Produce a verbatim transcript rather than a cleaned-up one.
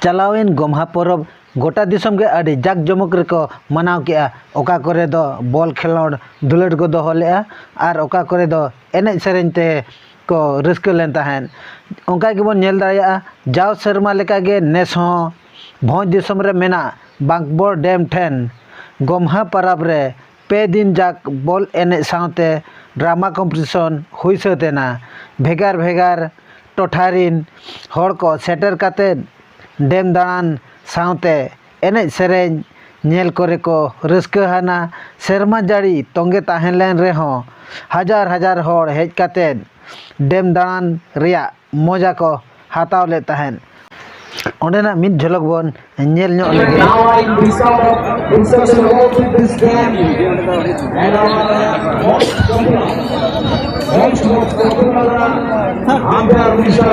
ᱪᱟᱞᱟᱣᱮᱱ ᱜᱚᱢᱦᱟ ᱯᱚᱨᱚᱵᱽ ᱜᱚᱴᱟ ᱫᱤᱥᱚᱢ ᱜᱮ ᱟᱹᱰᱤ ᱡᱟᱠ ᱡᱚᱢᱚᱠ ᱨᱮᱠᱚ ᱢᱟᱱᱟᱣ ᱠᱮᱜᱼᱟ᱾ ᱚᱠᱟ ᱠᱚᱨᱮ ᱫᱚ ᱵᱚᱞ ᱠᱷᱮᱞᱳᱰ ᱫᱩᱞᱟᱹᱲ ᱠᱚ ᱫᱚᱦᱚ ᱞᱮᱜᱼᱟ ᱟᱨ ᱚᱠᱟ ᱠᱚᱨᱮ ᱫᱚ ᱮᱱᱮᱡ ᱥᱮᱨᱮᱧ ᱛᱮ ᱠᱚ ᱨᱟᱹᱥᱠᱟᱹ ᱞᱮᱱ ᱛᱟᱦᱮᱸᱫ᱾ ᱚᱱᱠᱟ ᱜᱮᱵᱚᱱ ᱧᱮᱞ ᱫᱟᱲᱮᱭᱟᱜᱼᱟ, ᱡᱟᱣ ᱥᱮᱨᱢᱟ ᱞᱮᱠᱟᱜᱮ ᱱᱮᱥ ᱦᱚᱸ ᱵᱷᱚᱸᱡᱽ ᱫᱤᱥᱚᱢ ᱨᱮ ᱢᱮᱱᱟᱜ ᱵᱟᱸᱠᱵᱚᱲ ᱰᱮᱢ ᱴᱷᱮᱱ ᱜᱚᱢᱦᱟ ᱯᱟᱨᱟᱵᱽ ᱨᱮ ᱯᱮ ᱫᱤᱱ ᱡᱟᱠ ᱵᱚᱞ ᱮᱱᱮᱡ ᱥᱟᱶᱛᱮ ᱰᱨᱟᱢᱟ ᱠᱚᱢᱯᱤᱴᱤᱥᱚᱱ ᱦᱩᱭ ᱥᱟᱹᱛ ᱮᱱᱟ᱾ ᱵᱷᱮᱜᱟᱨ ᱵᱷᱮᱜᱟᱨ ᱴᱚᱴᱷᱟ ᱨᱤᱱ ᱦᱚᱲ ᱠᱚ ᱥᱮᱴᱮᱨ ᱠᱟᱛᱮ ᱰᱮᱢ ᱫᱟᱬᱟᱱ ᱥᱟᱶᱛᱮ ᱮᱱᱮᱡ ᱥᱮᱨᱮᱧ ᱧᱮᱞ ᱠᱚᱨᱮ ᱠᱚ ᱨᱟᱹᱥᱠᱟᱹ ᱦᱟᱱᱟ᱾ ᱥᱮᱨᱢᱟ ᱡᱟᱹᱲᱤ ᱛᱚᱸᱜᱮ ᱛᱟᱦᱮᱸ ᱞᱮᱱ ᱨᱮᱦᱚᱸ ᱦᱟᱡᱟᱨ ᱦᱟᱡᱟᱨ ᱦᱚᱲ ᱦᱮᱡ ᱠᱟᱛᱮ ᱰᱮᱢ ᱫᱟᱬᱟᱱ ᱨᱮᱭᱟᱜ ᱢᱚᱡᱟ ᱠᱚ ᱦᱟᱛᱟᱣ ᱞᱮᱫ ᱛᱟᱦᱮᱸᱫ᱾ ᱚᱸᱰᱮᱱᱟᱜ ᱢᱤᱫ ᱡᱷᱚᱞᱚᱠ ᱵᱚᱱ ᱧᱮᱞ ᱧᱚᱜ ᱞᱮᱜᱮ᱾ Now I invite all to this game and our most popular, most, most popular umpire, Mister